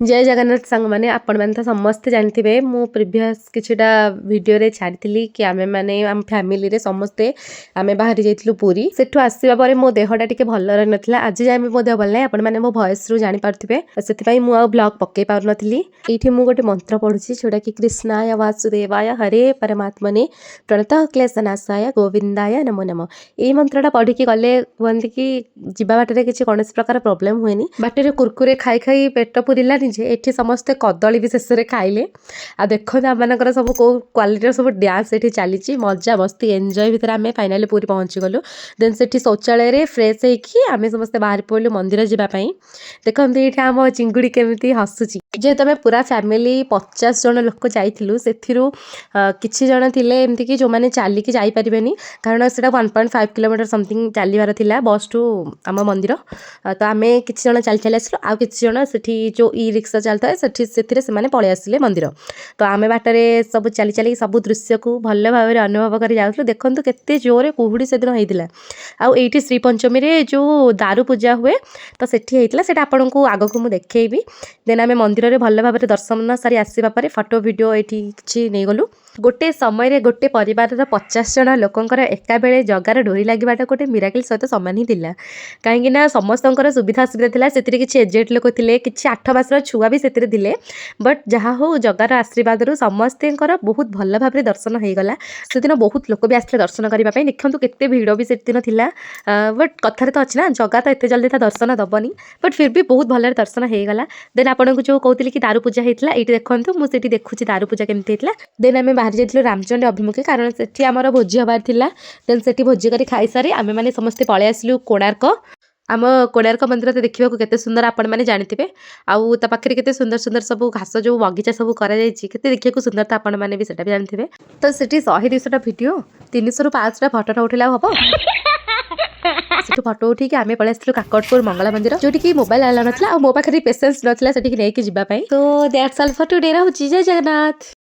ଜୟ ଜଗନ୍ନାଥ ସାଙ୍ଗମାନେ। ଆପଣମାନେ ତ ସମସ୍ତେ ଜାଣିଥିବେ, ମୁଁ ପ୍ରିଭିୟସ୍ କିଛିଟା ଭିଡ଼ିଓରେ ଛାଡ଼ିଥିଲି କି ଆମେମାନେ ଆମ ଫ୍ୟାମିଲିରେ ସମସ୍ତେ ଆମେ ବାହାରି ଯାଇଥିଲୁ ପୁରୀ। ସେଠୁ ଆସିବା ପରେ ମୋ ଦେହଟା ଟିକେ ଭଲ ରହିନଥିଲା। ଆଜି ଯାଏଁ ବି ମୋ ଦେହ ଭଲ ନାହିଁ, ଆପଣମାନେ ମୋ ଭଏସ୍ରୁ ଜାଣିପାରୁଥିବେ। ସେଥିପାଇଁ ମୁଁ ଆଉ ବ୍ଲଗ୍ ପକେଇ ପାରୁନଥିଲି। ଏଇଠି ମୁଁ ଗୋଟେ ମନ୍ତ୍ର ପଢ଼ୁଛି, ଯେଉଁଟାକି କୃଷ୍ଣାୟ ବାସୁଦେବାୟ ହରେ ପରମାତ୍ମନେ ପ୍ରଣତଃ କ୍ଲେଶନାଶାୟ ଗୋବିନ୍ଦାୟ ନମୋ ନମଃ। ଏଇ ମନ୍ତ୍ରଟା ପଢ଼ିକି ଗଲେ କୁହନ୍ତି କି ଯିବା ବାଟରେ କିଛି କୌଣସି ପ୍ରକାର ପ୍ରୋବ୍ଲେମ୍ ହୁଏନି। ବାଟରେ କୁରକୁରେ ଖାଇ ଖାଇ ପେଟ ପୁରିଲାନି ଯେ ଏଠି ସମସ୍ତେ କଦଳୀ ବି ଶେଷରେ ଖାଇଲେ। ଆଉ ଦେଖନ୍ତୁ, ଆମମାନଙ୍କର ସବୁ କେଉଁ କ୍ୱାଲିଟିର ସବୁ ଡ୍ୟାନ୍ସ ଏଠି ଚାଲିଛି। ମଜା ମସ୍ତି ଏନ୍ଜୟ ଭିତରେ ଆମେ ଫାଇନାଲି ପୁରୀ ପହଞ୍ଚିଗଲୁ। ଦେନ୍ ସେଠି ଶୌଚାଳୟରେ ଫ୍ରେଶ୍ ହେଇକି ଆମେ ସମସ୍ତେ ବାହାରି ପଡ଼ିଲୁ ମନ୍ଦିର ଯିବା ପାଇଁ। ଦେଖନ୍ତୁ, ଏଇଠି ଆମ ଚିଙ୍ଗୁଡ଼ି କେମିତି ହସୁଛି। ଯେହେତୁ ଆମେ ପୁରା ଫ୍ୟାମିଲି 50 ଜଣ ଲୋକ ଯାଇଥିଲୁ, ସେଥିରୁ କିଛି ଜଣ ଥିଲେ ଏମିତିକି ଯେଉଁମାନେ ଚାଲିକି ଯାଇପାରିବେନି, କାରଣ ସେଇଟା 1.5 କିଲୋମିଟର ସମଥିଙ୍ଗ ଚାଲିବାର ଥିଲା ବସ୍ଠୁ ଆମ ମନ୍ଦିର। ତ ଆମେ କିଛି ଜଣ ଚାଲି ଚାଲି ଆସିଲୁ, ଆଉ କିଛି ଜଣ ସେଠି ଯେଉଁ ଇ ରିକ୍ସା ଚାଲିଥାଏ ସେଠି, ସେଥିରେ ସେମାନେ ପଳେଇ ଆସିଲେ ମନ୍ଦିର। ତ ଆମେ ବାଟରେ ସବୁ ଚାଲି ଚାଲି ସବୁ ଦୃଶ୍ୟକୁ ଭଲ ଭାବରେ ଅନୁଭବ କରି ଯାଉଥିଲୁ। ଦେଖନ୍ତୁ, କେତେ ଜୋରରେ କୁହୁଡ଼ି ସେଦିନ ହେଇଥିଲା। ଆଉ ଏଇଠି ଶ୍ରୀପଞ୍ଚମୀରେ ଯେଉଁ ଦାରୁ ପୂଜା ହୁଏ, ତ ସେଠି ହେଇଥିଲା। ସେଇଟା ଆପଣଙ୍କୁ ଆଗକୁ ମୁଁ ଦେଖେଇବି। ଦେନ୍ ଆମେ ମନ୍ଦିରରେ ଭଲ ଭାବରେ ଦର୍ଶନ ସାରି ଆସିବା ପରେ ଫଟୋ ଭିଡ଼ିଓ ଏଇଠି କିଛି ନେଇଗଲୁ। ଗୋଟେ ସମୟରେ ଗୋଟେ ପରିବାରର 50 ଜଣ ଲୋକଙ୍କର ଏକାବେଳେ ଜଗାର ଡୋରି ଲାଗିବାଟା ଗୋଟେ ମିରାକିଲ୍ ସହିତ ସମାନ ହିଁ ଥିଲା, କାହିଁକି ନା ସମସ୍ତଙ୍କର ସୁବିଧା ଅସୁବିଧା ଥିଲା। ସେଥିରେ କିଛି ଏଜେଡ୍ ଲୋକ ଥିଲେ, କିଛି 8 ମାସର ଛୁଆ ବି ସେଥିରେ ଥିଲେ। ବଟ୍ ଯାହା ହଉ, ଜଗାର ଆଶୀର୍ବାଦରୁ ସମସ୍ତଙ୍କର ବହୁତ ଭଲ ଭାବରେ ଦର୍ଶନ ହେଇଗଲା। ସେଦିନ ବହୁତ ଲୋକ ବି ଆସିଥିଲେ ଦର୍ଶନ କରିବା ପାଇଁ। ଦେଖନ୍ତୁ, କେତେ ଭିଡ଼ ବି ସେଦିନ ଥିଲା। ବଟ୍ କଥାରେ ତ ଅଛି ନା, ଜଗା ତ ଏତେ ଜଲ୍ଦି ତା ଦର୍ଶନ ଦବନି, ବଟ୍ ଫିର୍ ବି ବହୁତ ଭଲରେ ଦର୍ଶନ ହେଇଗଲା। ଦେନ୍ ଆପଣଙ୍କୁ ଯେଉଁ କହୁଥିଲି କି ଦାରୁ ପୂଜା ହେଇଥିଲା, ଏଇଠି ଦେଖନ୍ତୁ, ମୁଁ ସେଠି ଦେଖୁଛି ଦାରୁ ପୂଜା କେମିତି ହେଇଥିଲା। ଦେନ୍ ଆମେ ବାହାରି ଯାଇଥିଲୁ ରାମଚଣ୍ଡୀ ଅଭିମୁଖେ, କାରଣ ସେଠି ଆମର ଭୋଜି ହେବାର ଥିଲା। ଦେନ୍ ସେଠି ଭୋଜି କରି ଖାଇସାରି ଆମେମାନେ ସମସ୍ତେ ପଳେଇ ଆସିଲୁ କୋଣାର୍କ। ଆମ କୋଣାର୍କ ମନ୍ଦିର ତ ଦେଖିବାକୁ କେତେ ସୁନ୍ଦର, ଆପଣମାନେ ଜାଣିଥିବେ। ଆଉ ତା ପାଖରେ କେତେ ସୁନ୍ଦର ସୁନ୍ଦର ସବୁ ଘାସ, ଯେଉଁ ବଗିଚା ସବୁ କରାଯାଇଛି, କେତେ ଦେଖିବାକୁ ସୁନ୍ଦର, ତ ଆପଣମାନେ ବି ସେଇଟା ବି ଜାଣିଥିବେ। ତ ସେଠି 100-200ଟା ଭିଡ଼ିଓ, 300ରୁ 500ଟା ଫଟୋ ନ ଉଠିଲେ ଆଉ ହବ? ସେଠୁ ଫଟୋ ଉଠିକି ଆମେ ପଳେଇ ଆସିଥିଲୁ କାକଟପୁର ମଙ୍ଗଳା ମନ୍ଦିର, ଯୋଉଠିକି ମୋବାଇଲ ଆଲାଉ ନଥିଲା ଆଉ ମୋ ପାଖରେ ପେସେନ୍ସ ନଥିଲା ସେଠିକି ନେଇକି ଯିବା ପାଇଁ। ତ that's all for today. ରହୁଛି, ଜୟ ଜଗନ୍ନାଥ।